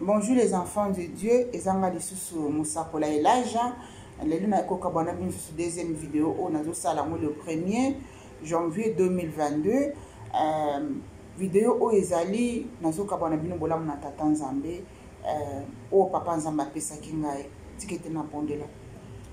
Bonjour les enfants de Dieu, ezanga lisusu mosakola Elijah. Lelo na kokabwana bino lisusu deuxième vidéo oyo nazosala yango le 1er janvier 2022. Euh, video oyo ezali nazokabwana bino bolamu na tata Nzambe euh, oyo papa Nzambe apesaki ngai. Tika ete nabondela.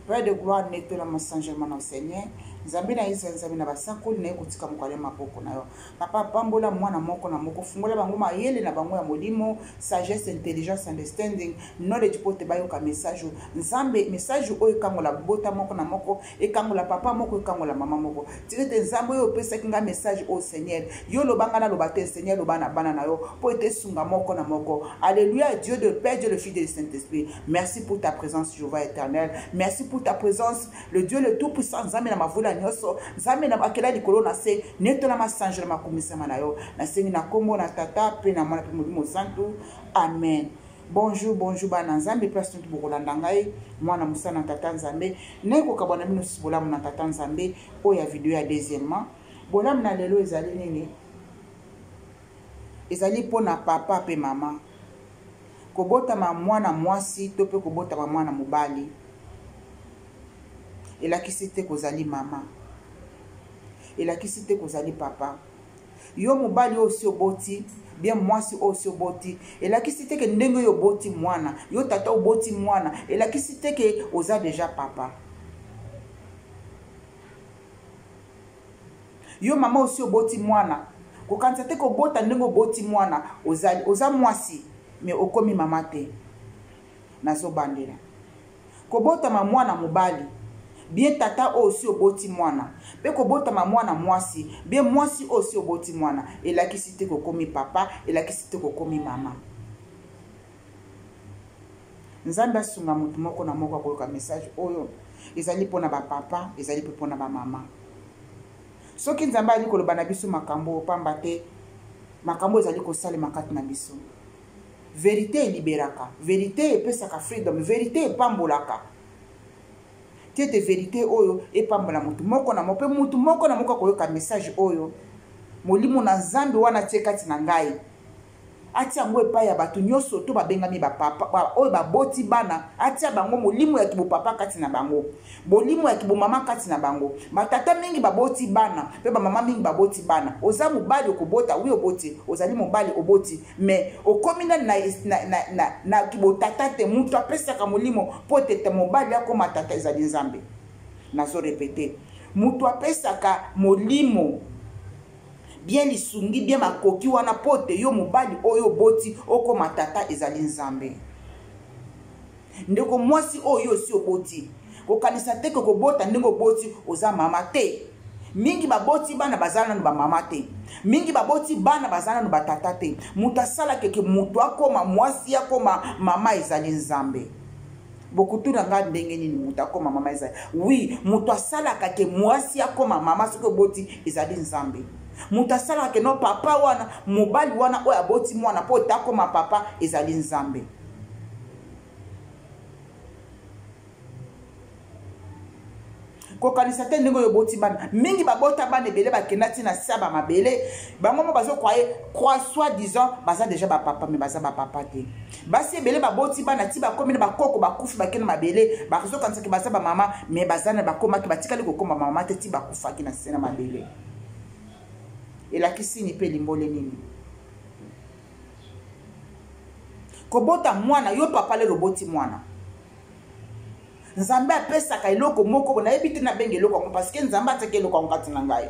Père de gloire, netolama Saint Germain notre Seigneur. Nzambe na Israël, Nzambe na basakoli na ye kotika mokala ya maboko na yo. Papa pambola mwana moko na moko, fungola bango mayele na bango ya molimo, sagesse, intelligence, understanding, knowledge mpo te bayoka message oyo. Nzambe, message oyo ekangola bota moko na moko, ekangola papa moko, ekangola mama moko. Tika ete Nzambe oyo opesaki nga message oyo Seigneur, yo loba nga naloba te, Seigneur loba na bana na yo mpo ete esunga moko na moko. Alléluia, Dieu de Père, Dieu le Fils et le Saint-Esprit. Merci pour ta présence, Jéhovah éternel. Merci pour ta présence, le Dieu le Tout-Puissant, Nzambe na mavula nyonso, Nzambe na akela likolo na se, netola masanjo na makumisama na yo. Nasengi na kombo na Tata pe na Mwana pe Molimo Santu. Amen. Bonjour, bonjour bana Nzambe, place ntu bokolanda ngai, mwana mosala na Tata Nzambe. Naye kokabwana bino susu bolamu na Tata Nzambe, oyo ya video ya deuxièmement. Bolamu na lelo ezali nini? Ezali mpo na papa pe mama. Kobotama mwana mwasi to mpe kobotama mwana mobali elakisi te kozali mama, elakisi te kozali papa. Yo mobali oyo osi oboti, bien mwasi oyo osi oboti, elakisi te ke ndenge oyo oboti mwana, yo tata oboti mwana, elakisi te ke oza deja papa. Yo mama osi oboti mwana, kokanisa te kobota ndenge oboti mwana, ozali, oza mwasi mais okomi mama te. Nazobandela. Kobotama mwana mobali, bien tata oyo osi oboti mwana, pe kobotama mwana mwasi, bien mwasi oyo osi oboti mwana, elakisi te kokomi papa, elakisi te kokomi mama. Nzambe asunga moto moko na moko akoyoka message oyo. Ezali pona ba papa, ezali pe pona ba mama. Soki Nzambe azali koloba na biso makambo oyo, pamba te makambo ezali kosalema kati na biso. Verite eliberaka, verite epesaka freedom, verite epambolaka. Ti ete verite oyo epambola moto moko na moko, pe moto moko na moko akoyoka message oyo. Molimo na Nzambe wana atie kati na ngai, atia yango epai ya bato nyonso to babengami bapapa, oyo baboti bana, atia bango molimo ya kibopapa kati na bango, molimo ya kibomama kati na bango. Batata mingi baboti bana, pe bamama mingi baboti bana. Oza mobali okobota, oui oboti, ozali mobali oboti, mais okomi nani na, na, na, na, na kibotata te. Moto apesaka molimo po ete mobali akoma tata ezali Nzambe. Nazo repete, moto apesaka molimo bien lisungi bien makoki wana po te yo mobali oyo oboti okoma tata ezali Nzambe. Ndeko mwasi oyo osi oboti, kokanisa te ke kobota ndenge oboti oza mama te. Mingi baboti bana baza nanu ba mama te, mingi baboti bana baza nanu ba tata te. Moto asalaka ke moto akoma mwasi akoma mama ezali Nzambe. Bokutuna nga ndenge nini moto akoma mama ezali? Oui, moto asalaka ke mwasi akoma mama soki oboti ezali Nzambe. Moto asalaka ke no papa wana, mobali wana oyo aboti mwana po ete akoma papa ezali Nzambe. Kokanisa te ndenge oyo oboti bana. Mingi babota bana ebele bakenda ti na sa ba mabele. Bango mo bazo croire, croire soit disant baza déjà ba papa mais baza ba papa te. Basi ebele baboti bana ti bakomi na bakoko bakufi bakenda mabele, bazo kanisa ke baza ba mama mais baza na bakomaki batikali kokoma mama te ti bakufaki na se na mabele. Elakisi ni pe limbole nini? Kobota mwana, yo papa lelo oboti mwana. Nzambe apesaka eloko moko, nayebi te nabenga eloko yango parce que Nzambe atiaki eloko yango kati na ngai.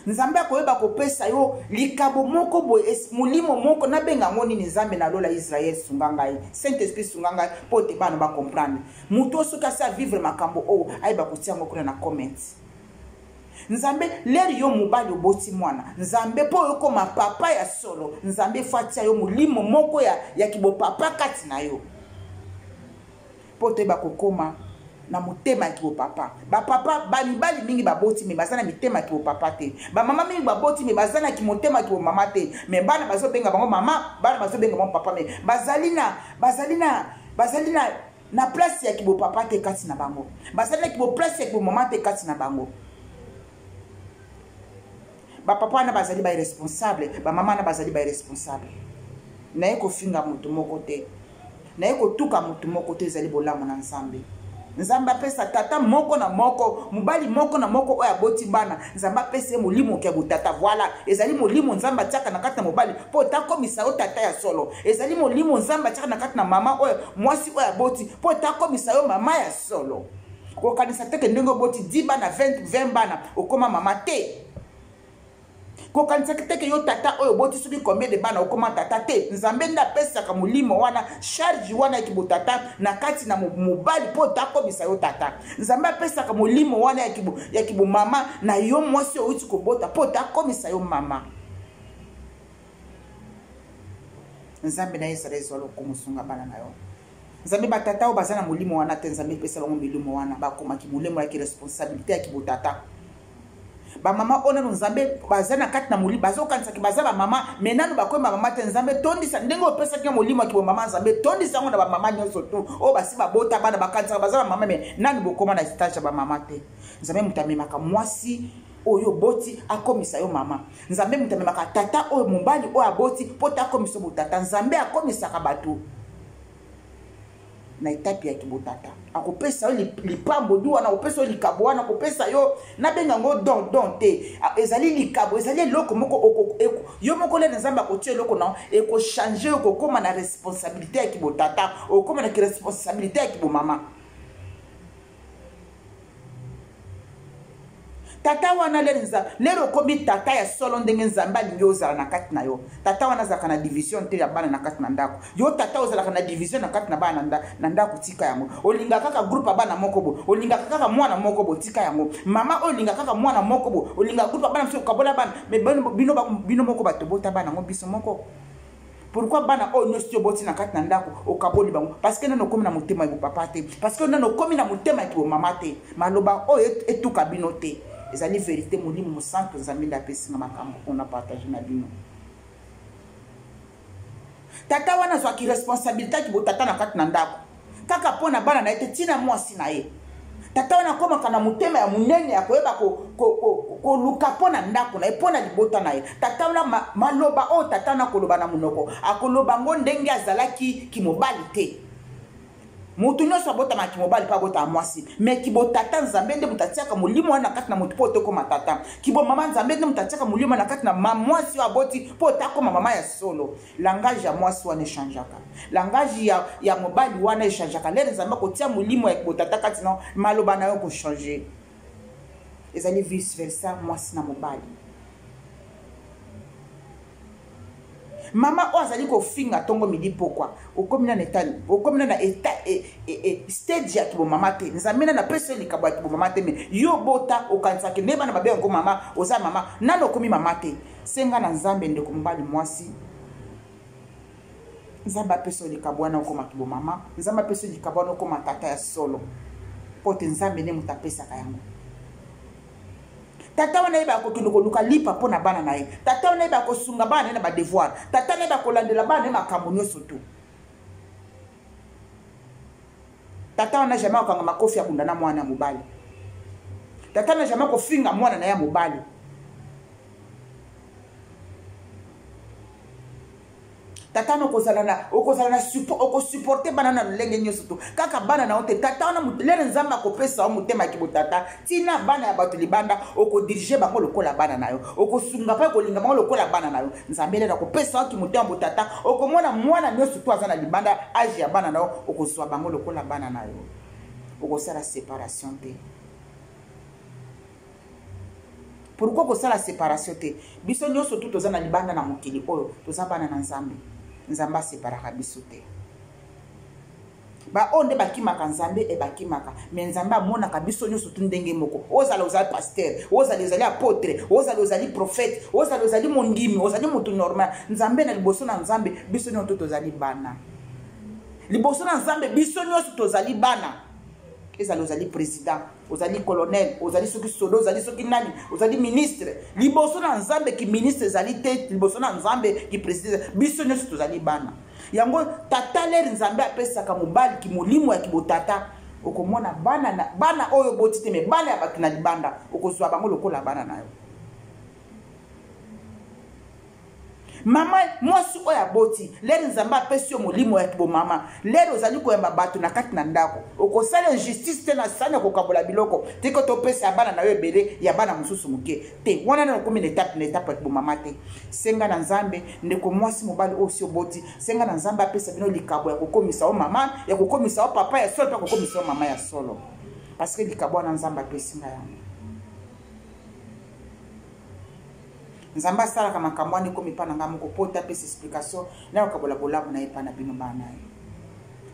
Nzambe akoyeba kopesa yo likabo moko boye, molimo moko, nabenga yango nini? Nzambe na lola Israël sunga ngai, Saint-Esprit sunga ngai po te bana ba comprendre. Moto soki asi a vivre makambo oyo, ayeba kotia yango kuna na comment. Nzambe, leri yo mobali oboti mwana, Nzambe po yo koma papa ya solo, Nzambe faut atia yo molimo moko ya kibopapa kati na yo. Po toyeba kokoma na motema ya kibopapa. Ba papa, ba mibali mingi baboti mais baza na mitema ya kibopapa te. Ba mama mingi baboti mais baza na kimotema ya kibomama te. Mais bana bazobenga bango mama, bana bazobenga bango papa, mais bazali na, bazali na, bazali na, na place ya kibopapa te kati na bango. Bazali na kibo place ya kibomama te kati na bango. Ba papa wana bazali ba irresponsable, ba mama wana bazali ba irresponsable. Naye kofinga moto moko te, naye kotuka moto moko te, ezali bolamu na Nzambe. Nzambe apesa tata moko na moko, mobali moko na moko oyo aboti bana, Nzambe apesa ye molimo ya botata. Voilà, ezali molimo Nzambe atiaka na kati na mobali mpo takomisa yo tata ya solo. Ezali molimo Nzambe atiaka na kati na mama oyo, mwasi oyo aboti, mpo takomisa yo mama ya solo. Kokanisa te ke ndenge oboti 10 bana, 20, 20 bana, okoma mama te. Kokanisaki te ke yo tata oyo oboti soki combien de bana okoma tata te. Nzambe nde apesaka molimo wana, charge wana ya kibotata na kati na mobali mpo takomisa yo tata. Nzambe apesaka molimo wana ya kibomama na yo mwasi oyo outi kobota mpo takomisa yo mama. Nzambe na ye ezala ezwa lokumu, sunga bana na yo. Nzambe, batata oyo baza na molimo wana te, Nzambe epesa bango milimo wana, bakomaki molimo ya kiresponsabilité ya kibotata. Bamama oyo nano Nzambe baza na kati na molimo, bazokanisaki baza bamama, me nano bakomi bamama te. Nzambe tondisa ndenge opesaki yo molimo ya kibomama, Nzambe tondisa yango na bamama nyonso tu oyo basi babota bana, bakanisaka baza bamama, me nano bokoma na stage ya bamama te. Nzambe moto amemaka mwasi oyo oboti akomisa yo mama. Nzambe moto amemaka tata oyo mobali oyo aboti mpo te akomisa yo botata. Nzambe akomisaka bato na etape ya kibotata. Akopesa yo lipamboli wana, akopesa yo likabo wana, akopesa yo, nabenga yango don, don te, ezali likabo, ezali eloko moko yo moko lene Nzambe akotia eloko na ekochange yo, okokoma na responsabilité ya kibotata, okokoma na kiresponsabilité ya kibomama. Tata wana lelo lelo okomi tata ya solo ndenge Nzambe alingi ozala na kati na yo. Tata wana azalaka na division te ya bana na kati na ndako. Yo tata ozalaka na division na kati na bana na ndako, tika yango. Olingaka kaka groupe ya bana moko bo, olingaka kaka mwana moko bo, tika yango. Mama oyo olingaka kaka mwana moko bo, olingaka groupe ya bana mosusu, okabola bana, mais bino moko bato bota bana yango biso moko. Pourquoi bana oyo nyonso ti oboti na kati na ndako okaboli bango? Parce que nano okomi na motema ya bopapa te, parce que nano okomi na motema ya kibomama te. Maloba oyo etuka bino te, ezali verité. Molimo Mosantu Nzambe nde apesi nga makambo oyo na partage na bino. Tata wana azwaki responsabilité ya kibotata na kati na ndako kaka mpo na bana na ye te, ntina mwasi na ye. Tata wana akomaka na motema ya monene ya koyeba koluka mpo na ndako na ye, mpo na libota na ye. Tata wana, maloba oyo tata wana akoloba na monoko, akoloba yango ndenge azalaki kimobali te. Moto nyonso abotamaka kimobali mpe abotaka mwasi, me kibotata Nzambe nde moto atiaka molimo wana na kati na moto mpo tokoma tata. Kibomama Nzambe nde moto atiaka molimo wana na kati na mwasi oyo aboti mpo takoma mama ya solo. Langage ya mwasi wana echangeaka, langage ya mobali wana echangeaka. Lere Nzambe akotia molimo ya kibotata kati na maloba na yo kochange, ezali vice versa mwasi na mobali. Mama oyo azali kofinga ntongo midi pokwa, okomi na eta, okomi na eta stage ya kibomama te. Nzambe nano apesi yo likabo ya kibomama te, me yo bota okanisaki nde bana babenga ko mama, oza mama, nano okomi mama te. Senga na Nzambe, ndeko mobali, mwasi, Nzambe apesi yo likabo wana okoma kibomama, Nzambe apesi yo likabo wana okoma tata ya solo, mpo te Nzambe nde moto apesaka yango. Tata wana yeba akokende koluka lipa mpo na bana na ye. Tata wana yeba akosunga bana na ye na badevoir. Tata wana yeba akolandela bana na ye makambo nyonso tu. Tata wana jamais akokanga makofi ya bunda na mwana ya mobali. Tata wana jamais akofinga mwana na ye ya mobali. Tata wana okozala na, okozala na support, okosupporte bana na lolenge nyonso to kaka bana na yo te. Tata wana lere Nzambe akopesa yo motema ya kibotata, ntina bana ya bato libanda okodirige bango lokola bana na yo, okosunga mpe okolinga bango lokola bana na yo. Nzambe lere akopesa yo kimotema botata, okomona mwana nyonso to aza na libanda age ya bana na yo, okozwa bango lokola bana na yo, okosala separation te. Pourquoi kosala separation te? Biso nyonso tu toza na libanda na mokili oyo, toza bana na Nzambe. Nzambe aseparaka biso te. Baoyo nde bakimaka Nzambe, e bakimaka, me Nzambe amonaka biso nyonso tu ndenge moko. Ozala ozali pasteur, ozala ozali apotre, ozala ozali prophète, ozala ozali mondimi, ozali motu normal, Nzambe na liboso na Nzambe biso nyonso tozali bana. Liboso na Nzambe biso nyonso tozali bana. Ezala ozali président, ozali colonel, ozali soki sodo, ozali soki nani, ozali ministre, liboso na Nzambe ki ministre ezali te, liboso na Nzambe ki président, biso nyonso tozali bana. Yango tata lere Nzambe apesaka mobali ki molimo ya kibotata, okomona bana na, bana oyo oboti te, me bana ya bato na libanda okozwa bango lokola bana na yo. Mama mwasi oyo aboti, lere Nzambe apesi yo molimo ya kibomama, lere ozali koyamba bato na kati na ndako, okosala injustice te na sani ya kokabola biloko, tiko topesa ya bana na yo ebele, ya bana mosusu moke te. Wana nano okomi na etape na etape ya kibomama te. Senga na Nzambe, ndeko mwasi mobali oyo osi oboti, senga na Nzambe apesa bino likabo ya kokomisa yo mama, ya kokomisa yo papa ya solo, mpe ya kokomisa yo mama ya solo. Parce que likabo wana Nzambe apesi nga yango. Nzambe asalaka makambo wana ekomi epai na ngai moko mpo te apesa explication na kokabola bolamu na ye epai na bino bana ye.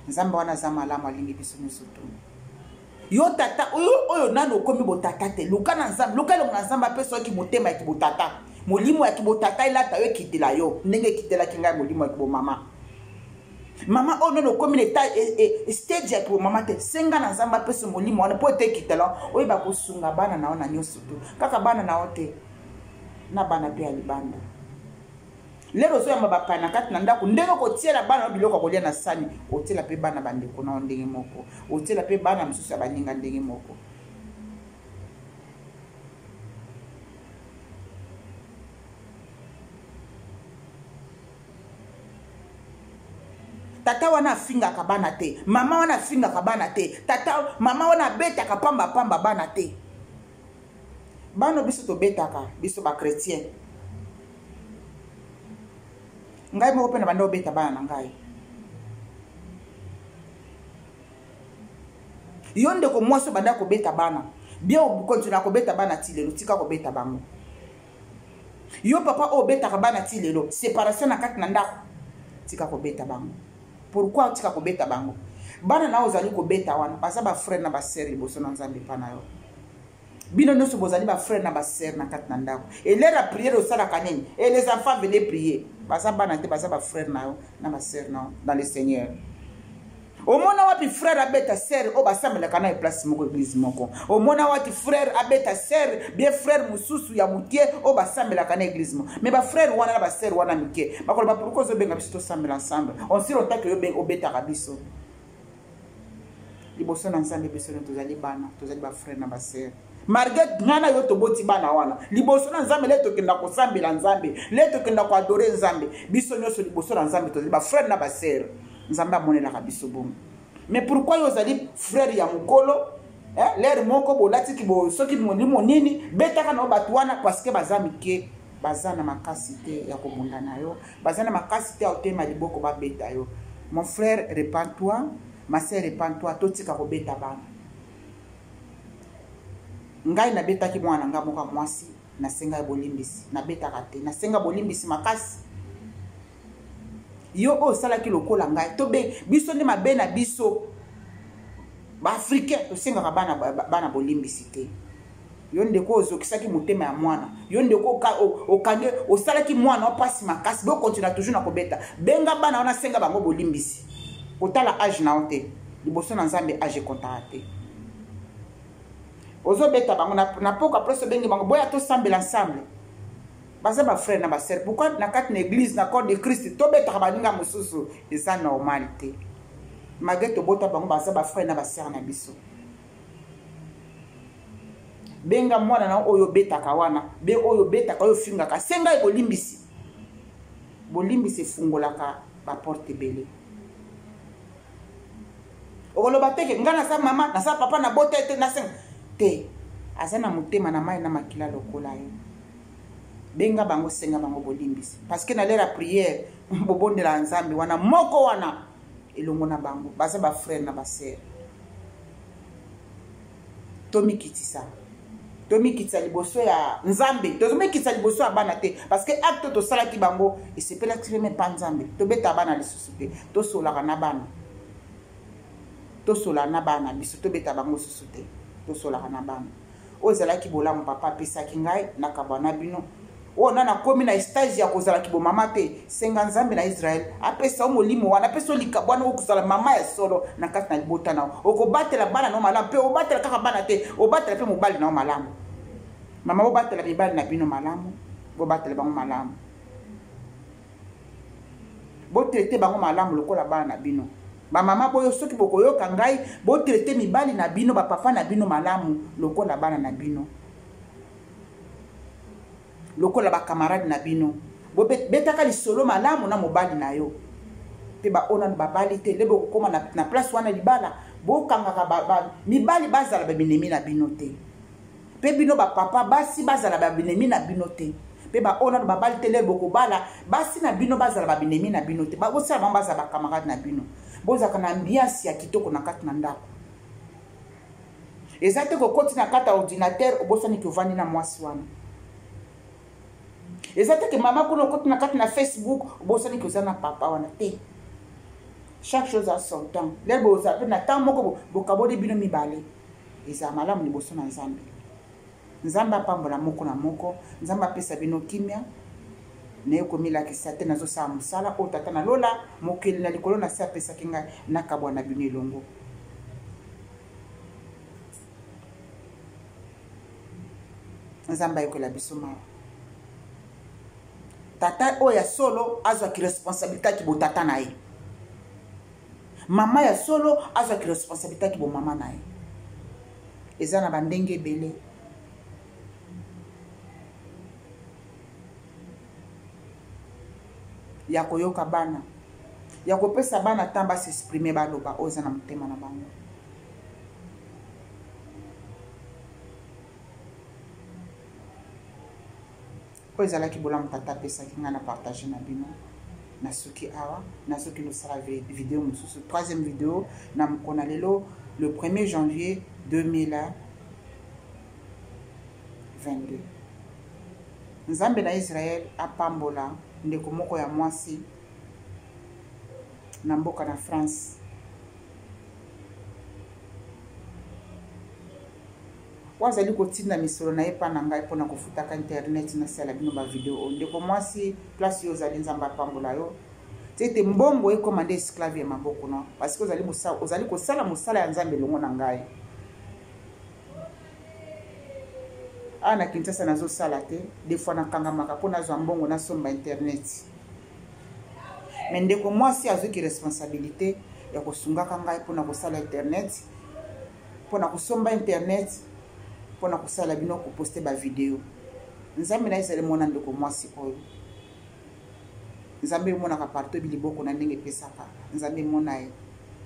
Nzambe wana aza malamu, alingi biso nyonso tu. Yo tata oyo, oyo nanu okomi botata te, luka na Nzambe, luka elongo na Nzambe apesa yo kimotema ya kibotata, molimo ya kibotata elata yo, ekitela yo ndenge ekitelaki ngai molimo ya kibomama. Mama oyo nanu okomi na eta, stage ya kibomama te, senga na Nzambe apesa molimo wana mpo ete ekitela yo, oyeba kosunga bana na yo na nyonso tu, kaka bana na yo te, na bana mpe ya libanda. Lelo ozoyamba bapaya na kati na ndako, ndenge okotiela bana yo biloko ya kolia na sani, otiela mpe bana bandeko na yo ndenge moko, otiela mpe bana mosusu ya baninga ndenge moko. Tata wana afingaka bana te, mama wana afingaka bana te, tata mama wana abetaka pamba pamba bana te. Bana biso tobetaka, biso ba chrétien. Ngai moko pe na banda obeta bana na ngai. Yo ndeko mwasi obanda kobeta bana, bien okontinua kobeta bana ti lelo, tika kobeta bango. Yo papa oyo obetaka bana ti lelo, séparation na kati na ndako, tika kobeta bango. Pourquoi otika kobeta bango? Bana na ozali kobeta wana, baza ba frère na ba sœur liboso na Nzambe pa na yo. Bino nyonso bozali ba frère na ba sœur na kati na ndako. Et l'heure ya prière osalaka nini? Et les enfants venaient prier. Baza bana te, baza ba frère na yo na ba sœur na yo dans le Seigneur. Omona wapi frère abeta sœur oyo basambelaka na ye place moko, église moko? Omona wapi frère abeta sœur bien frère mosusu ya moke oyo basambelaka na église moko? Mais ba frère wana na ba sœur wana mike bakoloba pourquoi ozobenga biso tosambela ensemble? On sait longtemps que yo obetaka biso. Liboso na Nzambe biso nyonso tozali bana, tozali ba frère na ba sœur. Malgré nga na yo toboti bana wana, liboso na Nzambe le tokenda kosambela Nzambe, le tokenda koadore Nzambe, biso nyonso liboso na Nzambe tozali ba frère na ba sœur. Nzambe amonelaka biso bongo. Mais pourquoi yo ozali frère ya mokolo, eh, l'air moko bolatiki bo, soki molimo nini, betaka na yo bato wana parce que baza mike, baza na makasi te ya kobunda na yo, baza na makasi te ya kotema liboko babeta yo. Mon frère, repens-toi, ma sœur, repens-toi, totika kobeta bana. Ngai nabetaki mwana na ngai moko ya mwasi, nasenga ye bolimbisi, nabetaka te, nasenga bolimbisi makasi. Yo oyo osalaki lokola ngai, tobe biso nde mabe na biso ba-africain, tosengaka bana bolimbisi te. Yo ndeko ozokisaki motema ya mwana, yo ndeko okangi, osalaki mwana opasi makasi, bo continue toujours na kobeta. Benga bana wana, senga bango bolimbisi. Kotala age na yo te, liboso na Nzambe age ekontaka te. Ozobeta bango na poko, après obengi bango boya tosambela ensemble. Baza ba frère na ba sœur. Pourquoi na kati na église na corps de Christ tobetaka baninga mosusu? Eza normal te. Malgré tobota bango, baza ba frère na ba sœur na biso. Benga mwana na oyo obetaka wana, be oyo obetaka, oyo ofingaka, senga ye bolimbisi. Bolimbisi efungolaka ba porte ebele. Okoloba te ke nga naza mama, naza papa, nabota ye te, nasenga te. Aza na motema na mai na makila lokola yo. Benga bango, senga bango bolimbisi. Parce que na l'heure ya prière, bobondela Nzambe wana moko wana elongo na bango, baza ba frère na ba sœur. Tomikitisa. Tomikitisa liboso ya Nzambe, tomikitisa liboso ya bana te, parce que acte tosalaki bango esepelaki même pas Nzambe. Tobeta bana lisusu te, tosolaka na bana. Tosolaka na bana biso, tobeta bango lisusu te, tosolaka na bana. Oyo ezalaki bolamu papa apesaki ngai nakabwa na bino. Oyo na nakomi na stage ya kozala kibomama te, senga Nzambe na Israël apesa yo molimo wana, apesa yo likabo wana, okozala mama ya solo na kati na libota na yo. Okobatela bana na yo malamu, pe obatela kaka bana te, obatela pe mobali na yo malamu. Mama, bobatela mibali na bino malamu, bobatela bango malamu. Botraite bango malamu lokola bana na bino. Ba mama boyo, soki bokoyoka ngai, botraite mibali na bino, ba papa na bino malamu lokola bana na bino, lokola ba camarade na bino. Bobetaka lisolo malamu na mobali na yo. Mpe baoyo nanu babali te, nde bokokoma na, na place wana libala, bokangaka ba, ba, mibali bazala babinemi na bino te. Mpe bino bapapa, basi bazala babinemi na bino te. Mpe baoyo nanu babali te, nde bokobala, basi na bino bazala babinemi na bino te. Bosala bango bazala bakamarade na bino. Bozalaka na ambiance ya kitoko na kati na ndako. Eza te kokoti na kati ya ordinateur obosani ke ovandi na mwasi wana. Eza te ke mama kuna okoti na kati na Facebook obosani ke oza na papa wana te. Chaque chose a son temps. Lelo bozala mpe na temps moko bokaboli bino mibale. Ezala malamu liboso na Nzambe. Nzambe apambola moko na moko. Nzambe apesa bino kimia. Naye komilakisa te, nazosala mosala oyo Tata na Lola, mokeli na likolo na se apesaki ngai, nakabwa na bino elongo. Nzambe ayokela biso mawa. Tata oyo ya solo azwaki responsabilité ya kibotata na ye. Mama ya solo azwaki responsabilité ya kibomama na ye. Eza na bandenge ebele. Ya koyoka bana, ya kopesa bana temps ba s'exprimer, baloba oyo eza na motema na bango. Oyo ezalaki bolamu tata apesaki ngai na partage na bino. Nasuki awa, nazokende kosala video mosusu, troisième video na mokolo na lelo, le 1er janvier 2022. Nzambe na Israël apambola ndeko moko ya mwasi na mboka na France. Oyo azali kotinda misolo na ye epa na ngai mpo na kofutaka internet, nasala bino ba video oyo. Ndeko mwasi, place yo ozali, Nzambe apambola yo. Ti ete mbongo ekoma nde esclave ya maboko na, parce que ozali kosala mosala ya Nzambe elongo na ngai. Awa na Kinshasa nazosala te, des fois nakangamaka mpo nazwa mbongo nasomba internet. Mais ndeko mwasi azwiki responsabilité ya kosungaka ngai mpo na kosala internet, mpo na kosomba internet, mpo na kosala bino koposte ba video. Nzambe na ezali mwana ndeko mwasi oyo. Nzambe emonaka partout biliboko na ndenge epesaka. Nzambe emona ye.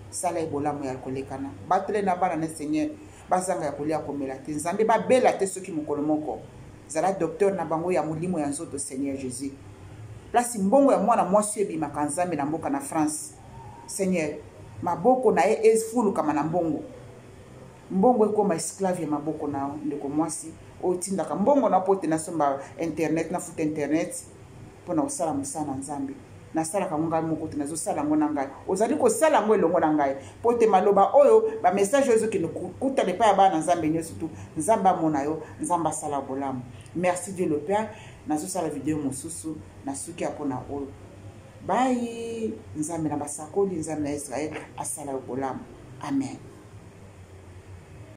Sala ye bolamu ya kolekana. Batele na bana na Seigneur, bazanga ya kolia komela te. Nzambe babela te soki mokolo moko. Zala docteur na bango ya molimo ya nzoto Seigneur Jésus. Place mbongo ya mwana mwasi ebimaka Nzambe na mboka na France. Seigneur, maboko na ye efulukama na mbongo. Mbongo ekoma esclave ya maboko na yo, ndeko mwasi. Oyo tindaka mbongo na pote nasomba internet, nafuta internet mpo na kosala mosala na Nzambe. Nasalaka yango ngai moko te, nazosala yango na ngai. Ozali kosala yango elongo na ngai. Po te maloba oyo, ba message oyo ezokende kutana epai ya bana na Nzambe nyonso tu. Nzambe amona yo, Nzambe asala bolamu. Merci Dieu le Père. Nazosala video mosusu, nasuki ya mpona oyo. Bye. Nzambe na basakoli, Nzambe na Israël asala yo bolamu. Amen.